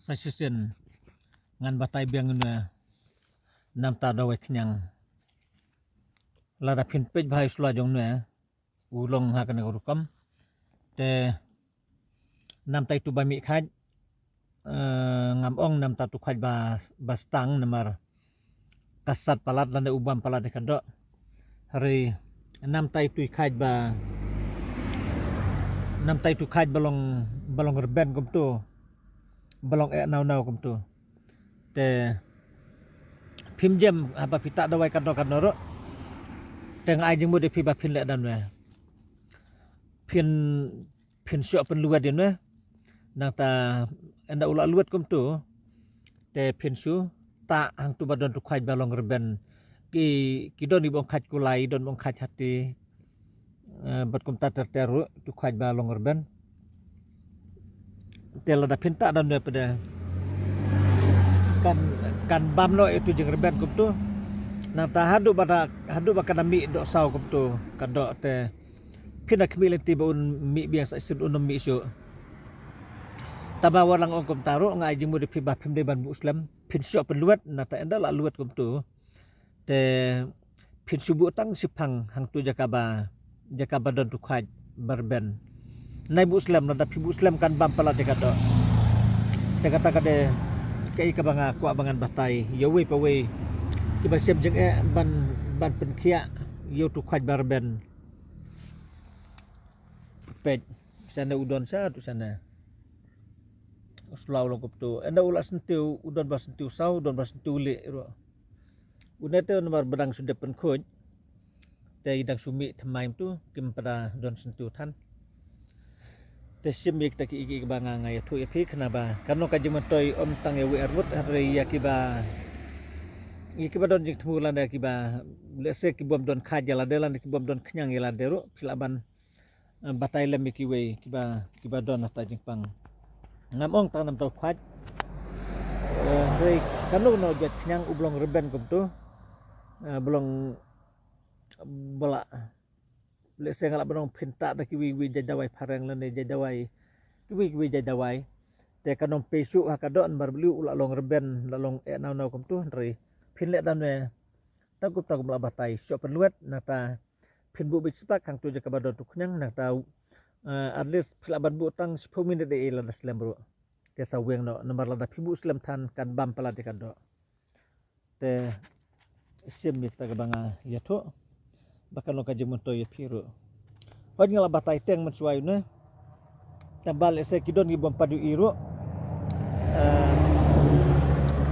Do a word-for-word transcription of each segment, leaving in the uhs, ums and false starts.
Sa shisien ngan batai biang ïa une namta dawai khñiang. Lada phin peit bha ïa u sla jong une, u long ha kane ka rukom. Te namta itu ba mih khait, eh, ngam ong namta tu khait ba, ba stang namar ka sat palat lane u bam palat ïa ka doh. Hynrei namta itu i khait ba, namta itu khait ba long, ba long rben kumtu, ba long eh nau nau kumtu. Te phim jem haba phi tah dawai katno katno ruh. Te nga ai jingmut ïa phi ba phin leh da une. Phin, phin shu pynlwet ïa une. Nangta ynda u la lwet kumtu, te phin shu tah hangtu ba don tu khait ba long rben. Ki, ki don i bong khait kulai, don bong khait hati. Eh, bad kumta ter ter ruh tu khait ba long rben. Te lada phin tah da une pat de kan, kan bam noh ïa utu jingrben kumtu. Nangta haduh ba da, haduh ba kan da mih doh saw kumtu ka doh te phin da khmih lynti ba un mih biang sa shisien un ym mih shuh. Tangba wat la nga ong kumta ruh nga ai jingmut ïa phi ba phim dei ban buh slem, phin shu pynlwet, nangta ynda la lwet kumtu te phin shu buh tang shiphang hangtu jaka ba, jaka ba don tu khait ba rben. Nai buh slem, lada phi buh slem kan bam palat ïa ka doh. Te kata ka dei kaei kaba nga kwah ba ngan batai ïa uwei pa uwei kiba shem jingeh ban, ban pynkhiah ïa utu khait ba rben. Peit, shane u don sha tu shane. U sla u long kumtu. Ynda u la syntiew, u don ba syntiew saw, u don ba syntiew lieh ruh. Une te namar ba dang shu dep pynkhuid. Te i dang shu mih thymmai kumtu, kim pat da don syntiew than. Te shim ïa kita ki, ki, kiba nga, nga ïathuh ïa phi khnang ba kan long ka jingmyntoi ym tang ïa uwei ar ngut, hynrei ïa kiba, ïa kiba don jingthmu lane kiba, lehse ki bym don khait ïa lade lane ki bym don khñiang ïa lade ruh, phi lah ban eh, batai lem ïa kiwei kiba, kiba don ha ta jingpang. Ngam ong tang namta u khait. Eh, hynrei kano kano jait khñiang u ba long rben kumtu. Eh, ba long ba la, lehse nga lah ban ong phin tah da kiwei kiwei jait dawai phareng lane jait dawai, kiwei kiwei jait dawai. Te kan ym pei shuh ha ka doh namar balei u la long rben, la long eh nau nau kumtu, hynrei phin leh da une. Tang kum, tang kum la batai, shu pynlwet, nangta phin buh beit spah hangtu jaka ba don tu khñiang, nangta, eh, at least phi lah ban buh tang shiphew minit ei ei lada slem ruh. Te sa weng noh, namar lada phi buh slem than kan bam palat ïa ka doh. Te shim ïa kata kaba nga ïathuh ba kan long ka jingmyntoi ïa phi ruh. Hooid nga la batai teng mynshuwa ïa une. Tangba lehse ki don ki bym pat ïohi ruh. Eh,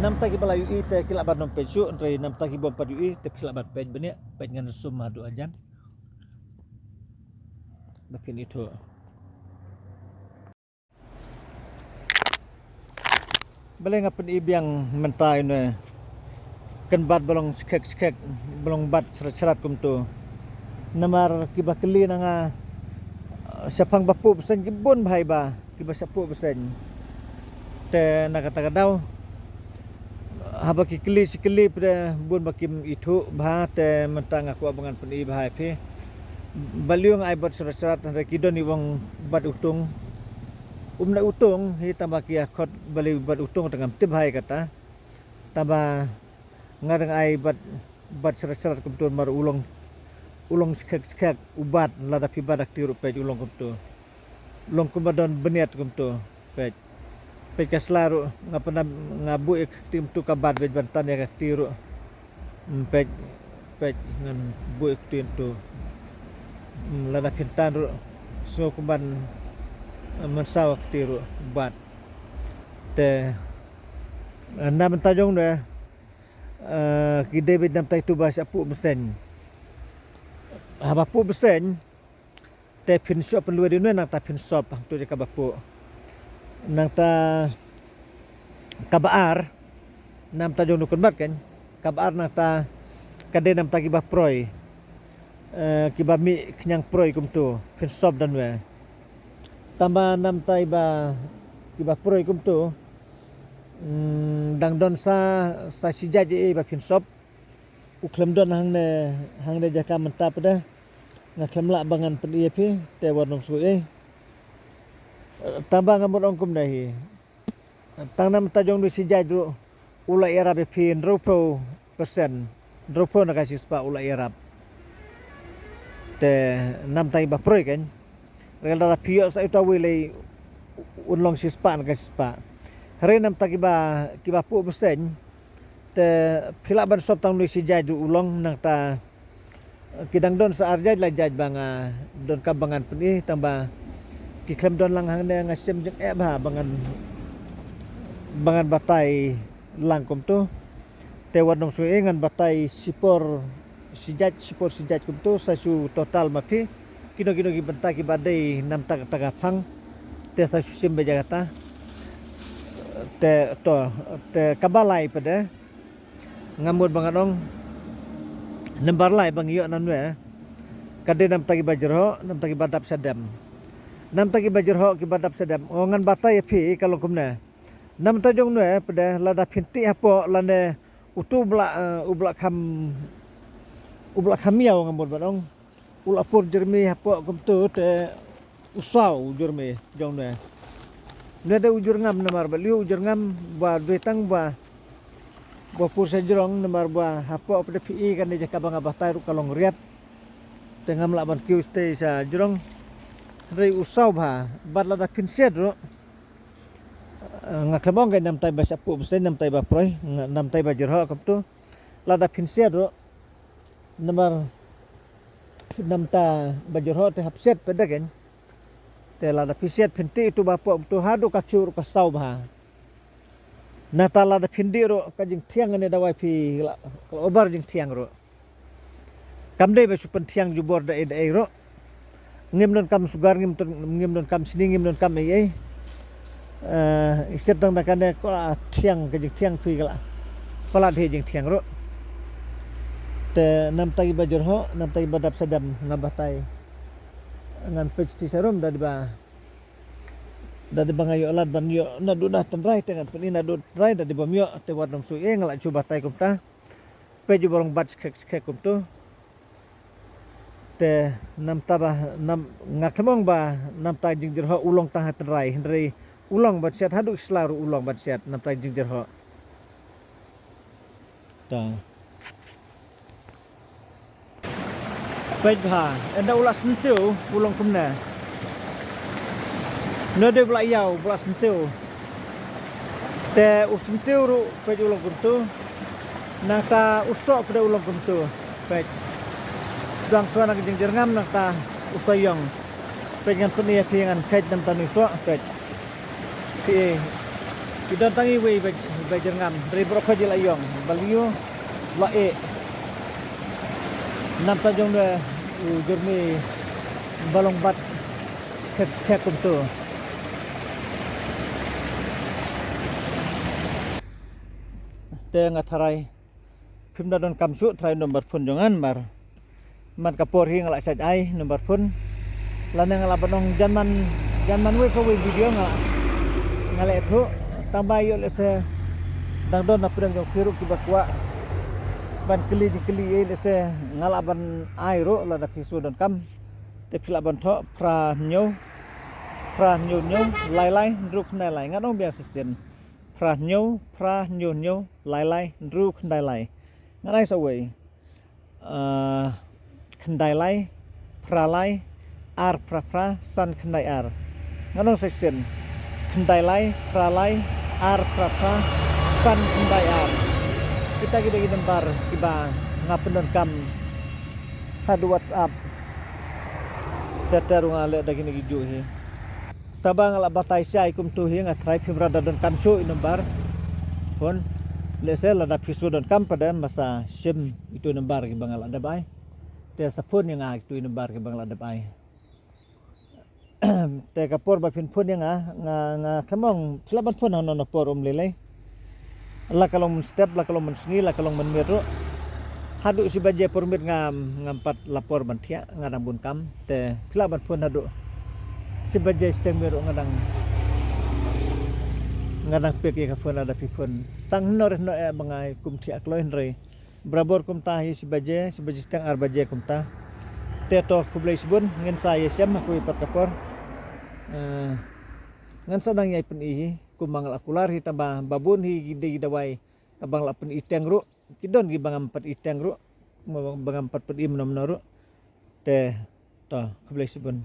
namta kiba la ïohi te ki lah ban ym peit shuh, hynrei namta ki bym pat ïohi te phi lah ban peit bniah, peit ngan sum haduh hajan. Ba phin ithuh. Balei nga pyni biang mynta ïa une kynbat ba long skhek skhek, ba long bat shrat shrat kumtu. Namar kiba kylli na nga, eh, shaphang ba phuh bseiñ ki bun bha ïa ba, kiba shah phuh bseiñ. Te na kata ka daw haba ki kylli shi kylli pat de bun ba kim ithuh bha, te mynta nga kwah ba ngan pyni bha ïa phi. Balei nga ai bat shrat shrat, hynrei ki don ïa u bong bat utung. Um nai utung hi tangba ki ïa khot balei bat utung te ngam tip bha ïa kata. Tangba nga dang ai bat, bat shrat shrat kumtu namar u long, u long skhek skhek u bat, lada phi bat da kti ruh peit u long kumtu. U long kumba don bniat kumtu. Peit. Peit ka sla ruh nga pynda nga buh ïa ka kti kumtu ka bat, beit ban tan ïa ka kti ruh. Hmm, peit, peit ngan buh ïa ka kti kumtu. Hmm, lada phin tan ruh sngew kumban, eh, mynsaw ka kti ruh bat. Te, eh, na bynta jong une, eh, ki dei beit namta itu ba shah phuh bseiñ. Haba phuh bseiñ te phin shu pynlwet ïa une nangta phin sop hangtu jaka ba phuh. Nangta kaba ar namta jong une kynbat kan. Kaba ar nangta ka dei namta kiba proi. Eh, kiba mih khñiang proi kumtu phin sop da une. Tangba namta iba kiba proi kumtu, mm, dang don sa, sa shi jait ei ei ba phin sop. U khlem don hangne, hangne jaka mynta pat de. Nga khlem lah ba ngan pyni ïa phi, te wat nym sngewsih ei. Eh, tangba nga mut ong kumne hi. Tang namta jong nu shi jait ruh u la ïarap ïa phi hynriewphew percent, hynriewphew na ka shispah u la ïarap. Te namta i ba proi kan. Rel da phi ïoh sa uta wi lei un long shispah na ka shispah. Hynrei namta kiba, kiba puh bseiñ. Te phi lah ban sop tang nu shi jait ruh u long nangta. Ki dang don sa ar jait lai jait ba nga donkam ba ngan pyni tang ba ki khlem don lang hangne nga shem jingeh bha ba ngan, ba ngan batai lang kumtu. Te wat nong shu e ngan batai shipor shi jait, shipor shi jait kumtu sa shu total ma phi. Kino kino ki bynta kiba dei namta kata ka phang. Te sa shu shim beit ïa kata. Te to, te kaba lai pat de. Nga mut ba ngan ong nambar lai ba ngi ïoh nangne. Ka dei namta kiba jyrhoh, namta kiba dap shadem. Namta kiba jyrhoh kiba dap shadem. O ngan batai ïa phi ka long kumne. Namta jong ne pat de lada phin tih hapoh lane utu u bla, eh, u bla kham, u bla kham ïaw nga mut ban ong. U la pur jyrmi hapoh kumtu te u saw u jyrmi jong ne. Ne da u jyrngam namar ba liu u jyrngam ba dei tang ba, ba pur sa jrong namar ba hapoh pat de phi i kane jaka ba nga batai ruh ka long riat. Te ngam lah ban kiew stei sa jrong. Hynrei u saw bha bad lada phin siat ruh. Eh, nga khlem ong kai namta ba shapuh bseiñ namta ba proi, nga, namta ba jyrhoh kumtu. Lada phin siat ruh. Namar namta ba jyrhoh te hap siat pat de kan. Te lada phi siat phin tih tu ba pok tu haduh ka kiew ruh ka saw bha. Nata lada phin dih ruh ka jingthiang ne dawai phi la, ka la obar jingthiang ruh. Kam dei ba shu pynthiang jubor da ei da ei ruh. Ngim donkam sugar, ngim don, ngim donkam sini, ngim donkam ei ei. Eh, i set dang da kane ko la thiang ka jingthiang phi ka la. Palat hi jingthiang ruh. Te namta ba jyrhoh, namta ba dap sadam nga batai. Ngan peit ti sarum da dei ba, da dei ba nga ïoh lad ban ïoh naduh na tynrai te ngan pyni naduh tynrai da dei ba ym ïoh te wat nang shu ei nga la shu batai kumta. Peit ju ba long bat skhek skhek kumtu. Te namta ba nam nga khlem ong ba namta jingjyrhoh u long tang ha tynrai hynrei u long ban siat haduh sla ruh u long ban siat namta jingjyrhoh. Ta. Peit bha, ynda u la syntiew u long kumne. Nda dei ba la ïaw ba la syntiew. Te u syntiew ruh peit u long kumtu. Nangta u soh pat u long kumtu. Peit. Sdang shuwa na ka jingjyrngam nangta u soh ïong. Peit ngan pyni ïa phi ngan kheit namta u soh peit. Phi, phi don tang iwei ba, ba jyrngam, hynrei baroh khoit la ïong, ba liu, la eh. Namta jong ne u jyrmi ba long bat skhek skhek kumtu. Te nga tharai. Phim da donkam shuh tharai number phone jong nga namar man ka por hi nga la shait ai number phone. Lane nga la ban ong jan man, jan man wei ka wei video nga, nga la ithuh. Tang ba ïoh lehse dang don na pdeng jong phi ruh kiba kwah ban kylli jingkylli ei lehse nga la ban ai ruh lada phi shu donkam. Te phi la ban thoh phra hynñiew, phra hynñiew hynñiew, lai lai, hynriew khyndai lai. Ngan ong biang shisien. Phra hynñiew, phra hynñiew hynñiew, lai lai, hynriew khyndai lai. Ngan ai sa wei. Ah, khyndai lai, phra lai, ar phra phra, san khyndai ar. Ngan ong sa shisien. Khyndai lai, phra lai, ar phra phra, san khyndai ar. Kita ki dei ki nambar kiba nga pyndonkam haduh WhatsApp. Te te ruh nga leh da kine ki juh hi. Taba nga la batai shai kumtu hi nga tharai phim ra da donkam shuh i number phone. Lehse lada phi shu donkam pat de masa shim itu i number kiba nga la dep ai. Te sa phone ïa nga itu i number kiba nga la dep ai. Te ka por ba phin phone ïa nga, nga, nga khlem ong phi lah ban phone hano hano por um lei lei. La ka long mynstep, la ka long mynsngi, la ka long mynmiet ruh. Haduh shi baje por miet ngam, ngam pat la por ban thiah, nga dang bun kam. Te phi lah ban phone haduh shi baje shiteng miet ruh nga dang, nga dang pick ïa ka phone lada phi phone. Tang hynno re hynno eh ba nga kum thiah kloi hynrei. Barabor kumta hi shi baje, shi baje shiteng ar baje kumta. Te to khublei shibun, ngin sa ïashem ha kawei pat ka por. Eh, ngan sa dang ïai pyni hi. kumba nga la kular hi tang ba, ba bun hi ki dei ki dawai kaba nga la pyniteng ruh, ki don kiba ngam pat iteng ruh, ba ngam pat pyni mano mano ruh. Te to, khublei shibun.